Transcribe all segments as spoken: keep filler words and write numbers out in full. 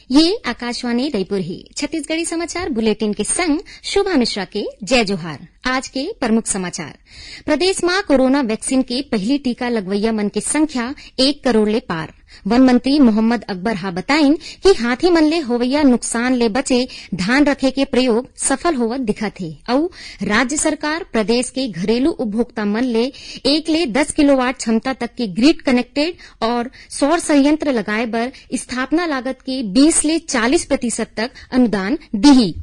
ये आकाशवाणी रायपुर हे। छत्तीसगढ़ी समाचार बुलेटिन के संग शोभा मिश्रा के जय जोहार। आज के प्रमुख समाचार। प्रदेश म कोरोना वैक्सीन के पहिली टीका लगवइया मन के संख्या एक करोड़ ले पार। वन मंत्री मोहम्मद अकबर हा बताइन कि हाथी मन ले होवइया नुकसान ले बचे धान रखे के प्रयोग सफल होवत दिखत हे अउ राज्य सरकार प्रदेश के घरेलू उपभोक्ता मन ले एक ले दस किलोवाट क्षमता तक के ग्रिड कनेक्टेड और सौर संयंत्र लगाए बर स्थापना लागत के बीस ले चालीस प्रतिशत तक अनुदान दिही।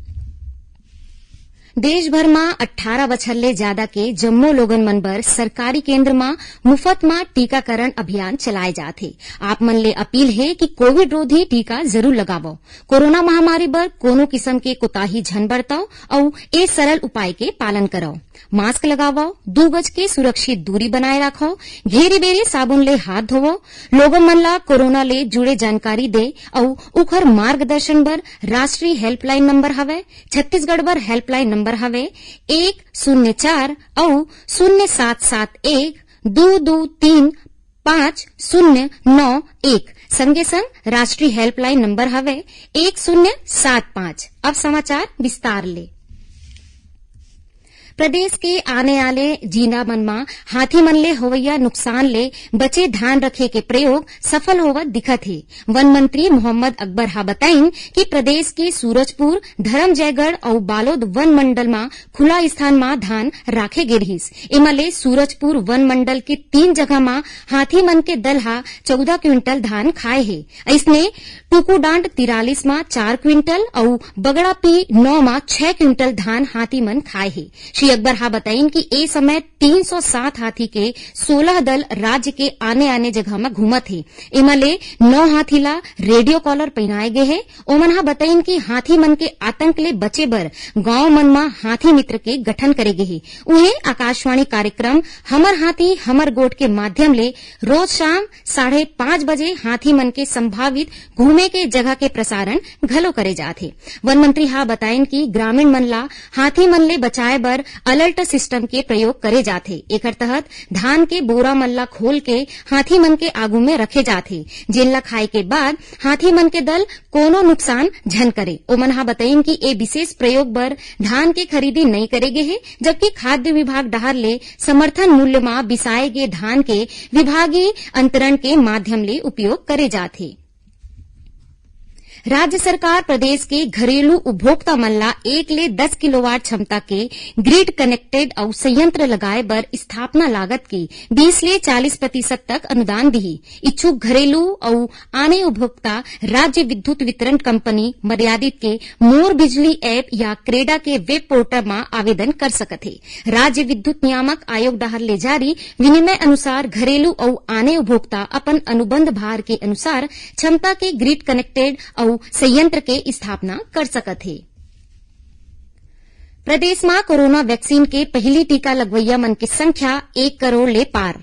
देश भर म अट्ठारह बछर ले जादा के जम्मो लोगन मन बर सरकारी केंद्र म मुफ्त म टीकाकरण अभियान चलाए जात हे। आप मन ले अपील हे कि कोविड रोधी टीका जरूर लगावव। कोरोना महामारी बर कोनो किसम के कोताही झन बरतव अउ ए सरल उपाय के पालन करव। मास्क लगावव, दू गज के सुरक्षित दूरी बनाए राखव, घेरी बेरी साबुन ले हाथ धोवव। लोगन मन ला कोरोना ले जुड़े जानकारी दे अउ उखर मार्गदर्शन बर राष्ट्रीय हेल्पलाइन नंबर हवय। छत्तीसगढ़ बर हेल्पलाइन नंबर हवय एक शून्य चार अउ शून्य सात सात एक दू दू तीन पाँच शून्य नौ एक। संगे संग राष्ट्रीय हेल्पलाइन नंबर हवय एक शून्य सात पाँच। अब समाचार विस्तार ले। प्रदेश के आने-आने जिला मन म हाथी मन ले होवइया नुकसान ले बचे धान रखे के प्रयोग सफल होवत दिखत हे। वन मंत्री मोहम्मद अकबर हा बताइन कि प्रदेश के सूरजपुर, धरमजयगढ़ अउ बालोद वन मंडल म खुला स्थान म धान राखे गे रिहिस। एमा ले सूरजपुर वन मंडल के तीन जगह म हाथी मन के दल हा चौदह क्विंटल धान खाए हे। अइसने टुकुडांड तिरालीस म चार क्विंटल अउ बगड़ापी नौ म छह क्विंटल धान हाथी मन खाए हे। श्री अकबर हा बताइन कि ए समय तीन सौ सात हाथी के सोलह दल राज्य के आने-आने जगह म घूमत हे। एमा ले नौ हाथी ला रेडियो कॉलर पहिराए गे हे। ओमन हा बताइन कि हाथी मन के आतंक ले बचे बर गांव मन म हाथी मित्र के गठन करे गे हे। उहें, आकाशवाणी कार्यक्रम हमर हाथी हमर गोठ के माध्यम ले रोज शाम साढ़े पाँच बजे हाथी मन के संभावित घूमे के जगह के प्रसारण घलो करे जात हे। वन मंत्री हा बताइन कि ग्रामीण मन ला हाथी मन ले बचाए बर अलर्ट सिस्टम के प्रयोग करे जात हे। एकर तहत धान के बोरा मन ला खोल के हाथी मन के आगू में रखे जात हे, जेन ला खाए के बाद हाथी मन के दल कोनो नुकसान झन करे। ओमन हा बताइन कि ए विशेष प्रयोग बर धान के खरीदी नइ करे गे हे, जबकि खाद्य विभाग डहार ले समर्थन मूल्य म बिसाए गे धान के विभागीय अंतरण के माध्यम ले उपयोग करे जात हे। राज्य सरकार प्रदेश के घरेलू उपभोक्ता मन ला एक ले दस किलोवाट क्षमता के ग्रिड कनेक्टेड अउ संयंत्र लगाए बर स्थापना लागत के बीस ले चालीस प्रतिशत तक अनुदान दिही। इच्छुक घरेलू अउ आने उपभोक्ता राज्य विद्युत वितरण कंपनी मर्यादित के मोर बिजली ऐप या क्रेडा के वेब पोर्टल म आवेदन कर सकत हे। राज्य विद्युत नियामक आयोग डहार ले जारी विनिमय अनुसार घरेलू अउ आने उपभोक्ता अपन अनुबंध भार के अनुसार क्षमता के ग्रिड कनेक्टेड अउ संयंत्र के स्थापना कर सकत हे। प्रदेश म कोरोना वैक्सीन के पहिली टीका लगवइया मन के संख्या एक करोड़ ले पार।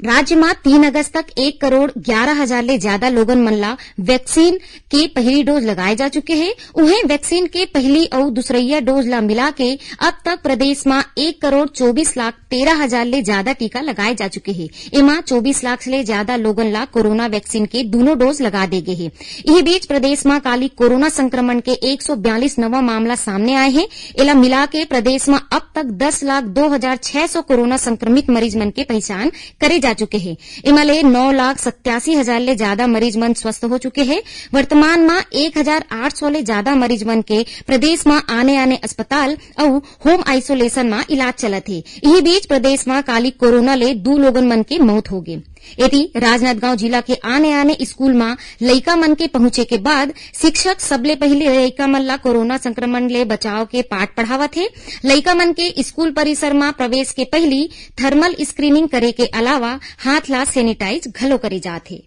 राज्य म तीन अगस्त तक एक करोड़ ग्यारह हजार ले जादा लोगन मन ला वैक्सीन के पहिली डोज लगाए जा चुके हे। उहें, वैक्सीन के पहिली अउ दूसरइया डोज ला मिला के अब तक प्रदेश म एक करोड़ चौबीस लाख तेरह हजार ले जादा टीका लगाए जा चुके हे। एमा चौबीस लाख ले जादा लोगन ला कोरोना वैक्सीन के दूनों डोज लगा दे गे हे। इही बीच, प्रदेश म काली कोरोना संक्रमण के एक सौ बयालीस नवा मामला सामने आए हे। एला मिला के प्रदेश म अब तक दस लाख दो हजार छह सौ कोरोना संक्रमित मरीज मन के पहचान करे जा चुके हे। एमा ले नौ लाख सत्यासी हजार ले जादा मरीज मन स्वस्थ हो चुके हे। वर्तमान म एक हजार आठ सौ ले जादा मरीज मन के प्रदेश म आने-आने अस्पताल अउ होम आइसोलेशन म इलाज चलत हे। इही बीच, प्रदेश म काली कोरोना ले दू लोगन मन के मौत होगे। एती, राजनांदगांव जिला के आने-आने स्कूल म लइका मन के पहुंचे के बाद शिक्षक सबले पहिले लइका मन ला कोरोना संक्रमण ले बचाव के पाठ पढ़ावत हे। लइका मन के स्कूल परिसर म प्रवेश के पहिली थर्मल स्क्रीनिंग करे के अलावा हाथ ला सैनिटाइज घलो करे जात हे।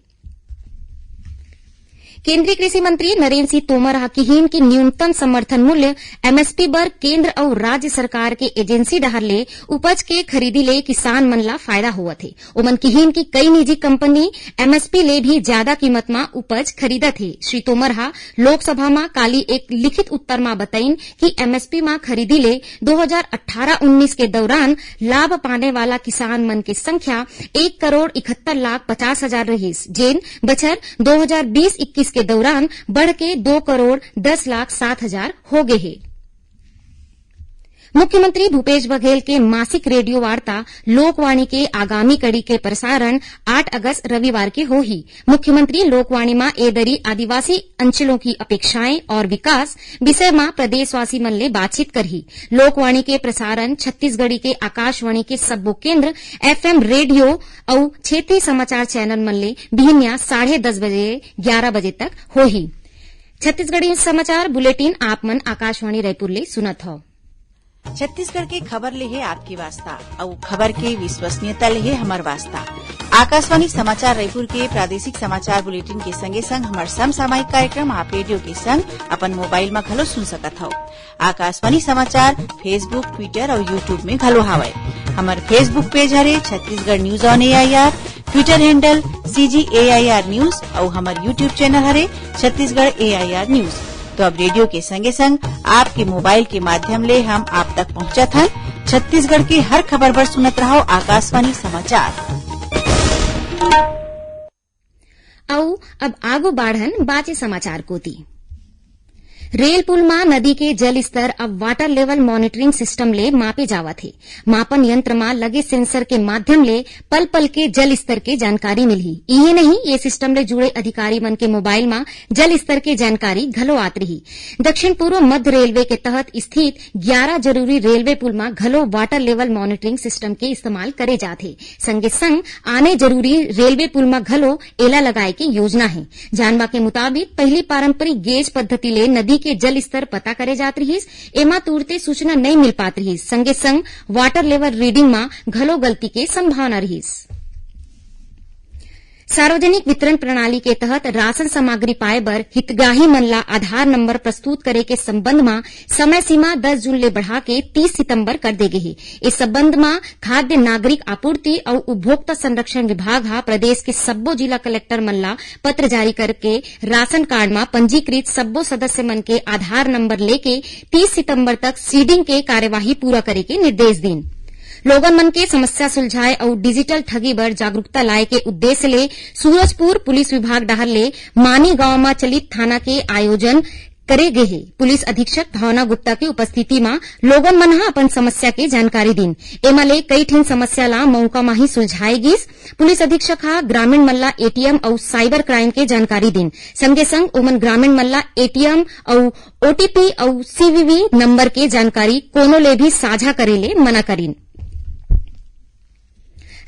केंद्रीय कृषि मंत्री नरेंद्र सिंह तोमर ह किहीन कि न्यूनतम समर्थन मूल्य, एमएसपी, बर केंद्र अउ राज्य सरकार के एजेंसी डहार ले उपज के खरीदी ले किसान मन ला फायदा होवत हे। ओमन किहीन कि कई निजी कंपनी एमएसपी ले भी जादा कीमत म उपज खरीदत हे। श्री तोमर ह लोकसभा म काली एक लिखित उत्तर म बताइन कि एमएसपी म खरीदी ले दो हजार अट्ठारह उन्नीस के दौरान लाभ पाने वाला किसान मन के संख्या एक करोड़ इकहत्तर लाख पचास हजार रहिस, जेन बछर दो हजार बीस इक्कीस के दौरान बढ़ के दो करोड़ दस लाख सात हजार हो गे हे। मुख्यमंत्री भूपेश बघेल के मासिक रेडियो वार्ता लोकवाणी के आगामी कड़ी के प्रसारण आठ अगस्त रविवार के होही। मुख्यमंत्री लोकवाणी म ए दरी आदिवासी अंचलों की अपेक्षाएं और विकास विषय म प्रदेशवासी मन ले बातचीत करही। लोकवाणी के प्रसारण छत्तीसगढ़ी के आकाशवाणी के सब्बो केंद्र, एफएम रेडियो अउ क्षेत्रीय समाचार चैनल मन ले बिहनिया साढ़े दस बजे ग्यारह बजे तक होही। छत्तीसगढ़ी समाचार बुलेटिन आप मन आकाशवाणी रायपुर ले सुनत हव। छत्तीसगढ़ के खबर ले हे आपके वास्ता, अउ खबर के विश्वसनीयता ले हे हमर वास्ता। आकाशवाणी समाचार रायपुर के प्रादेशिक समाचार बुलेटिन के संगे संग हमर समसामयिक कार्यक्रम आप रेडियो के संग अपन मोबाइल म घलो सुन सकत हव। आकाशवाणी समाचार Facebook, Twitter अउ YouTube में घलो हावय। हमर Facebook पेज हरे Chhattisgarh news on AIR, Twitter handle CG AIR news अउ हमर YouTube चैनल हरे छत्तीसगढ़ एआईआर न्यूज। तो अब रेडियो के संगे संग आपके मोबाइल के माध्यम ले हम आप तक पहुंचत हन। छत्तीसगढ़ के हर खबर बर सुनत रहव आकाशवाणी समाचार। अउ अब आगू बाढ़न बाचे समाचार कोती। रेल पुल म नदी के जल स्तर अब वाटर लेवल मॉनिटरिंग सिस्टम ले मापे जावत हे। मापन यंत्र म लगे सेंसर के माध्यम ले पल-पल के जल स्तर के जानकारी मिलही। इहे नहीं, ये सिस्टम ले जुड़े अधिकारी मन के मोबाइल म जल स्तर के जानकारी घलो आत रही। दक्षिण पूर्व मध्य रेलवे के तहत स्थित ग्यारह जरूरी रेलवे पुल म घलो वाटर लेवल मॉनिटरिंग सिस्टम के इस्तेमाल करे जात हे। संगे संग आने जरूरी रेलवे पुल म घलो एला लगाए के योजना हे। जानबा के मुताबिक, पहिली पारंपरिक गेज पद्धति ले नदी के जल स्तर पता करे जात रिहिस। एमा तुरते सूचना नइ मिल पात रिहिस। संगे संग वाटर लेवल रीडिंग म घलो गलती के संभावना रिहिस। सार्वजनिक वितरण प्रणाली के तहत राशन सामग्री पाए बर हितग्राही मन ला आधार नंबर प्रस्तुत करे के संबंध म समय सीमा दस जून ले बढ़ा के तीस सितंबर कर दे गे हे। इस संबंध म खाद्य नागरिक आपूर्ति अउ उपभोक्ता संरक्षण विभाग ह प्रदेश के सब्बो जिला कलेक्टर मन ला पत्र जारी करके राशन कार्ड म पंजीकृत सब्बो सदस्य मन के आधार नंबर लेके तीस सितंबर तक सीडिंग के कार्यवाही पूरा करे के निर्देश दीन। लोगन मन के समस्या सुलझाए अउ डिजिटल ठगी बर जागरूकता लाए के उद्देश्य ले सूरजपुर पुलिस विभाग डहार ले मानी गांव म चलित थाना के आयोजन करे गे हे। पुलिस अधीक्षक भावना गुप्ता के उपस्थिति म लोगन मन ह अपन समस्या के जानकारी दीन। एमा ले कई ठिन समस्या ला मौका म ही सुलझाए गिस। पुलिस अधीक्षक ह ग्रामीण मन ला एटीएम अउ साइबर क्राइम के जानकारी दीन। संगे संग ओमन ग्रामीण मन ला एटीएम अउ ओटीपी अउ सीवीवी नंबर के जानकारी कोनो ले भी साझा करे ले मना करिन।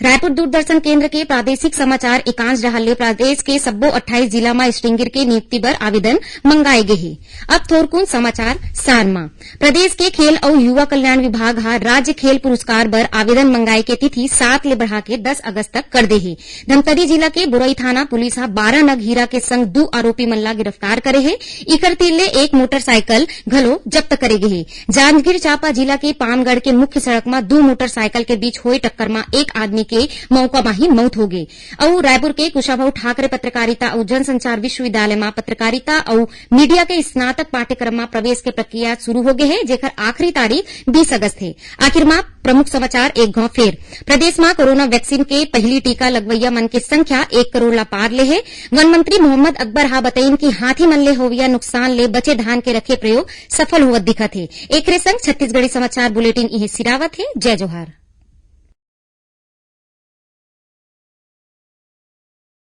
रायपुर दूरदर्शन केंद्र के प्रादेशिक समाचार एकांश डहार ले प्रदेश के सब्बो अट्ठाईस जिला म स्ट्रिंगर के नियुक्ति बर आवेदन मंगाए गे हे। अब थोरकुन समाचार सार म। प्रदेश के खेल अउ युवा कल्याण विभाग ह राज्य खेल पुरस्कार बर आवेदन मंगाए के तिथि सात ले बढ़ा के दस अगस्त तक कर दे हे। धमतरी जिला के बोरई थाना पुलिस ह बारह नग हीरा के संग दू आरोपी मन ला गिरफ्तार करे हे। इकर तीर ले एक मोटरसाइकिल घलो जब्त करे गे हे। जांजगीर चांपा जिला के पामगढ़ के मुख्य सड़क म दू मोटरसाइकिल के बीच होए टक्कर म एक आदमी के मौका म ही मौत हो गे। अउ रायपुर के कुशाभाऊ ठाकरे पत्रकारिता अउ जनसंचार विश्वविद्यालय म पत्रकारिता अउ मीडिया के स्नातक पाठ्यक्रम म प्रवेश के प्रक्रिया शुरू हो गे हे, जेकर आखिरी तारीख बीस अगस्त हे। आखिर म प्रमुख समाचार एक घाव फेर। प्रदेश म कोरोना वैक्सीन के पहिली टीका लगवइया मन के संख्या एक करोड़ ला पार ले हे। वन मंत्री मोहम्मद अकबर हा बतइन कि हाथी मन ले होवइया नुकसान ले बचे धान के रखे प्रयोग सफल होवत दिखत हे। एकरे संग छत्तीसगढ़ी समाचार बुलेटिन इहें सिरावत हे। जय जोहार।